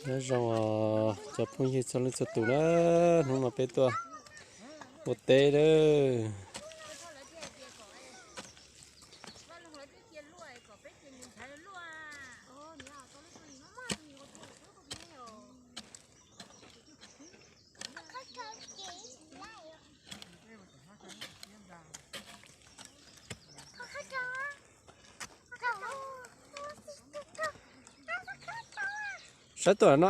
Nyob zoo os cov phooj ywg txhua leej txhua tus na, hnub no peb tuaj ua teb na. Saib tuaj no.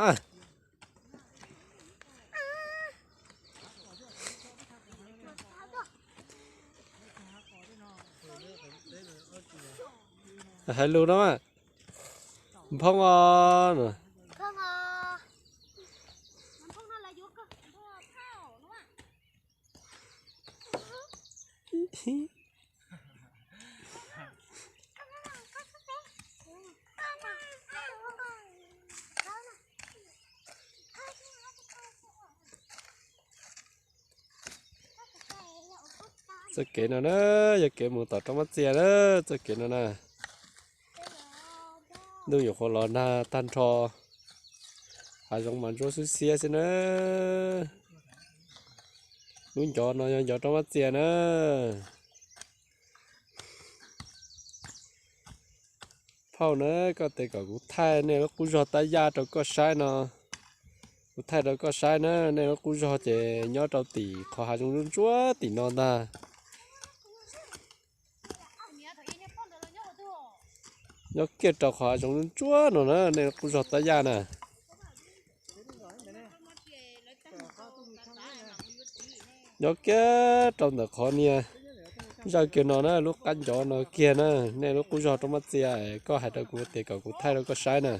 Hais lus no mas. Nphoo os. Txoj kev no na, yog kev mus tom roob Mab Txias na, txoj kev no na. Ntuj yuav qhuav los nag tag nrho, hav zoov mas ntsuab xwb xiab xwb na. Lub ncov no yog ncov roob Mab Txias na. Phauj na, koj tes kom kuv thaij nej lub qub zog tab yaj rau koj saib no. Kuv thaij rau koj saib na, nej lub qub zog ces nyob rau tim qhov hav zoov ntsuab tim no ntag. Nyob kiag rau qhov hav zoov ntsuab no na, nej lub qub zog tab yaj na. Nyob kiag rau ntawm qhov niag zawj kiag no na, lub qab ncov no kiag na, nej lub qub zog roob Mab Txias, koj hais rau kuv tias kom kuv thaij rau koj saib na.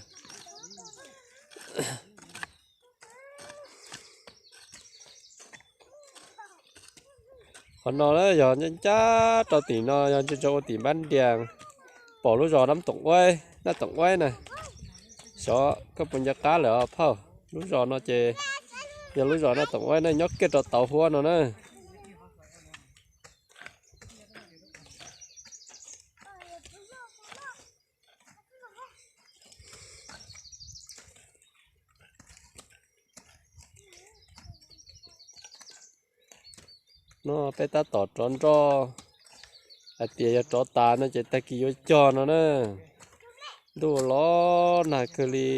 Qhov no yog ncaj ncaj rau tim no yog ntsia ntsoov ua tim Npab Dias, pom lub zos Nab Toom Uaib, Nab Toom Uaib na. Xyov koj puas nco qab lawm os phauj, lub zos no ces yog lub zos Nab Toom Uaib na, nyob kiag rau tauv huab no na. No peb tab tom rov nroj, hais tias yog rov tas no ces tag kis yuav cog no na. Ntuj los nag kawg li,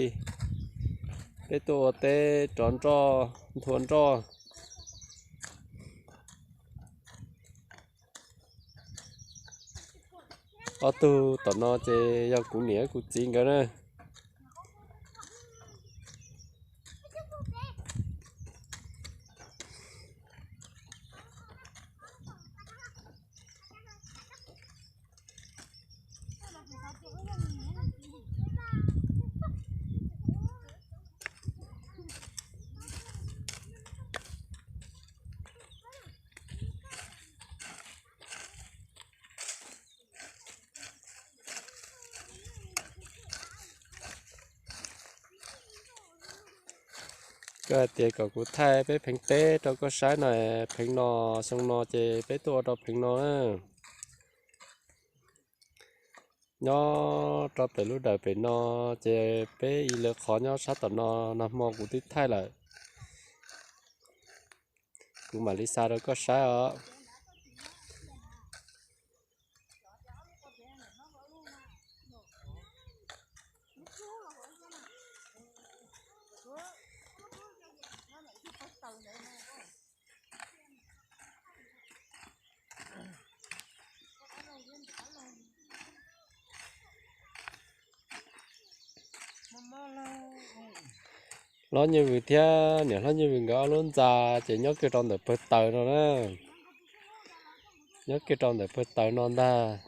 peb tuaj ua teb rov nroj, nthua nroj. Ob tug tom no ces yog kuv niam kuv txiv nkawd na. Koj hais tias kom kuv thaij peb pheev teb rau koj saib no, pheev no, xyoo no ces peb tuaj ua rau pheev no na. Nyob rau pem lub dawm pem no, ces peb ib lawv qhov nyob sab tom no, nag hmo kuv twb thaij lawm. Kuv mam li xa rau koj saib os. Hlob Nyiaj Vwm thiab niam hlob Nyiaj Vwm nkawd ob lub ntxa ces nyob kiag rau ntawm pawg taws no na. Nyob kiag rau ntawm pawg taws no ntag.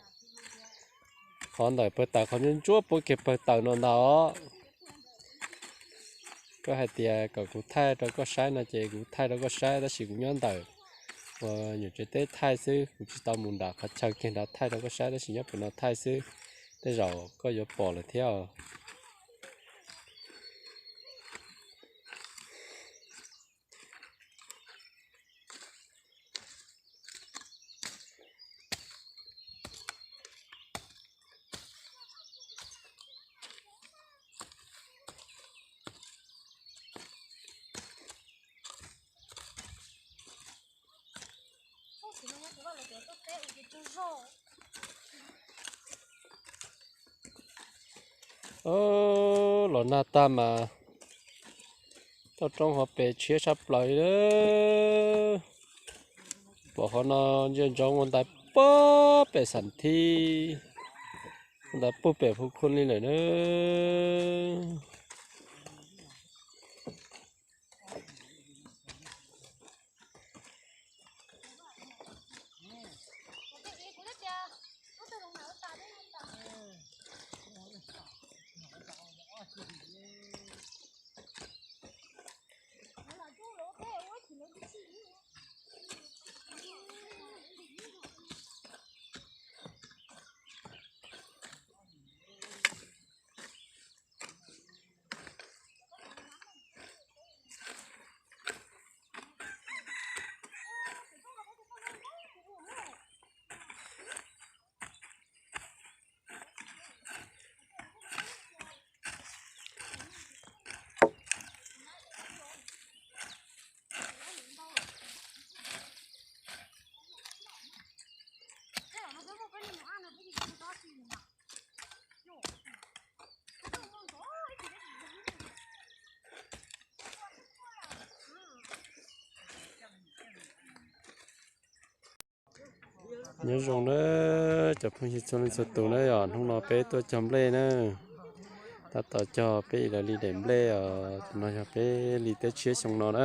Qhov ntawm pawg taws qhov ntsuab ntsuab puab kiag pawg taws no ntag os. Koj hais tias kom kuv thaij rau koj saib no ces kuv thaij rau koj saib tab sis kuv nyob ntawm uas nyuam tsev teb thaij xwb, kuv tsis tau mus nram qhov chaw kiag nrad thaij rau koj saib tab sis nyob pem no thaij xwb. Tej zaum koj yuav pom lawm thiab os. Los nag tag mas toj roob hauv pes tshiab tshaj plaws li. Pom qhov no ntsia ntsoov ua ntais puag pem xam thib, ua ntais puag pem Phu Khun li lawm na. Nyob zoo na cov phooj ywg txhua leej txhua tus na, yog hnub no peb tuaj cog nplej na, tab tom cog peb ib daim li daim nplej os. Tus no yog peb li teb tshiab xyoo no na.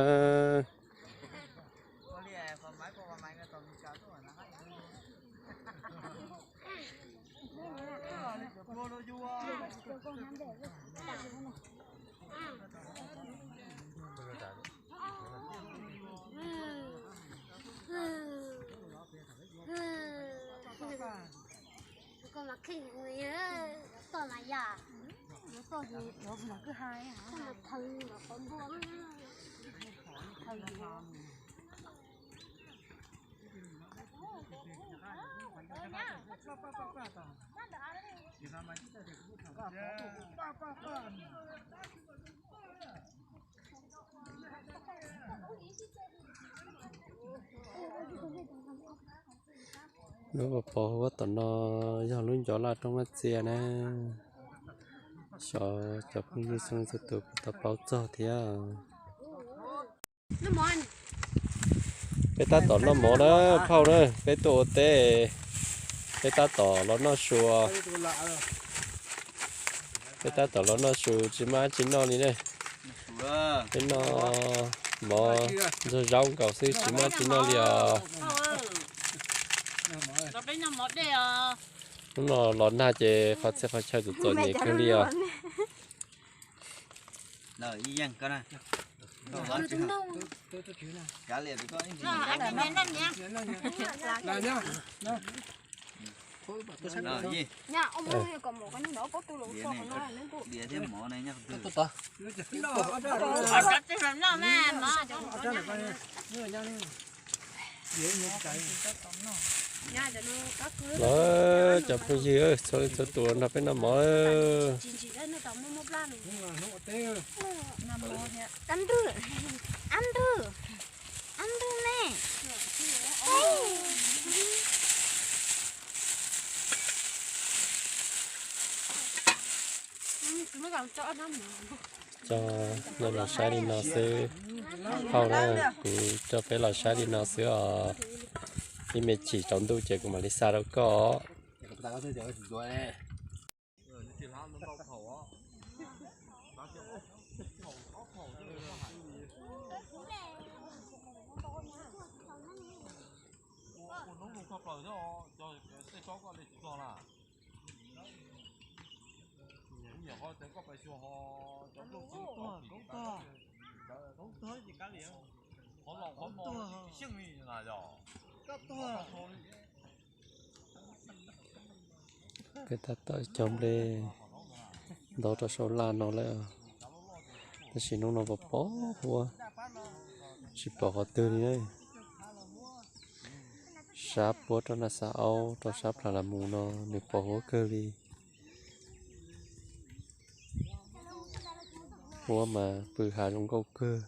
Lub pos huab tom no yog lub ncov laj roob Mab Txia na. Xyov cov phooj ywg txhua leej txhua tus puas tau paub txog thiab. Peb tab tom noj mov na, phauj na, peb tuaj ua teb, peb tab tom los noj su. Peb tab tom los noj su tsis muaj dab tsi noj li ne. Peb noj mov ntxuag zaub nkaus xwb tsis muaj dab tsi noj li os. Hnub no los nag ces qhov txhia qhov chaw txom txom nyem kawg li os. Los cov phooj ywg txhua leej txhua tus nrog peb noj mov. Coj nej los saib li no xwb. Phauj na, kuv coj peb los saib li no xwb os. Ib me chim tsaus ntuj ces kuv mam li xa rau koj. Peb tab tom cog nplej ntau rau saum laj no lawm, tab sis hnub no pos pos huab, tsis pom qhov twg li na. Sab puab rau na, sab aub rau sab plhav las mus no nws pos huab kawg li. Huab mas pw hav zoo nkauj kawg.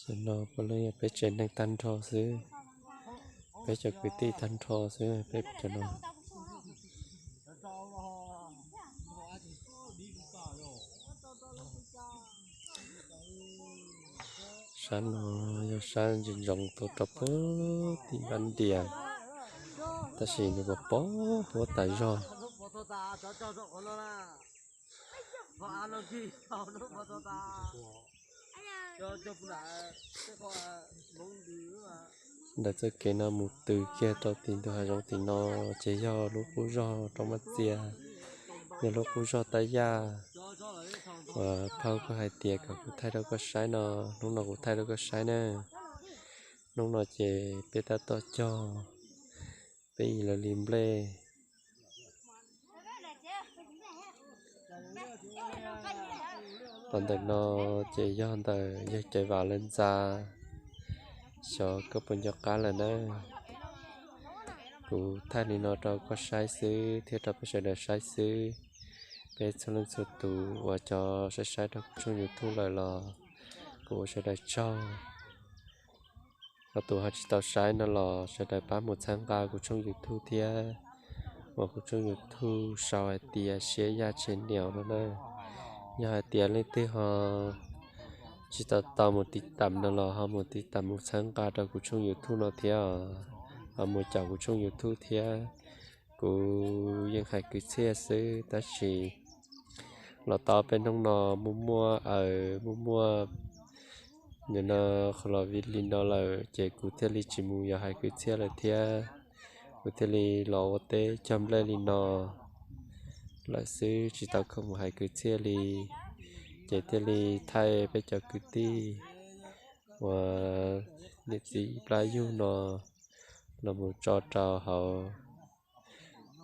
Cov no puav leej yog peb tsev neeg tag nrho xwb, peb cov kwv tij tag nrho xwb peb cov no. Sab no yog sab ntsoov ntsoov tuaj rau puag tim Npab Ntias, tab sis nws puas pom huab tas zog. Ntawm txoj kev no mus tws kiag rau tim ntug hav zoov tim no ces yog lub qub zog rau mab txias, yog lub qub zog tab yaj. Uas phauj koj hais tias kom kuv thaij rau koj saib no, hnub no kuv thaij rau koj saib na. Hnub no ces peb tab tom cog peb ib lawv li nplej. Los ntawm no ces yog ntawm yawg Caiv Vam lawv ntxa, xyov koj puas nco qab lawm na. Kuv thaij li no rau koj saib xwb thiab rau peb sawv daws saib xwb. Peb txhua leej txhua tus uas cov saib saib rau kuv tshooj YouTube lawm los kuv ua sawv daws tsaug. Cov tus ho tsis tau saib no los sawv daws pab mus txhawb nqa kuv tshooj YouTube thiab, uas kuv tshooj YouTube sau hais tias Siab Yaj Channel no na. Yog hais tias leej twg ho tsis tau tau mus tiv tam no los ho mus tiv tam mus txhawb nqa rau kuv tshooj YouTube no thiab, ho mus caum kuv tshooj YouTube thiab. Kuv yeej hais kwv txhiaj xwb tab sis los tau peb hnub no muaj muaj aws muaj muaj nim no qhov los vim li no lawm ces kuv thiaj li tsis mus yos hais kwv txhiaj lawm thiab. Kuv thiaj li los ua teb cog nplej li no lawm xwb tsis tau khoom mus hais kwv txhiaj li, ces thiaj li thaij peb cov kwv tij uas niam txiv plab yug no los mus tso rau hauv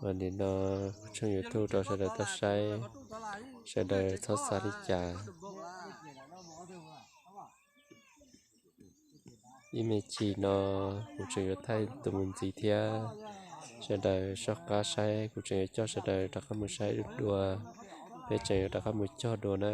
uas nim no kuv tshooj YouTube rau sawv daws tau saib, sawv daws txhob xav li cas. Ib me chim no kuv tseem yuav thaij tus mus ntxiv thiab, sawv daws soj qab saib, kuv tseem yuav coj sawv daws rov qab mus saib dua, peb tseem yuav rov qab mus cog dua na.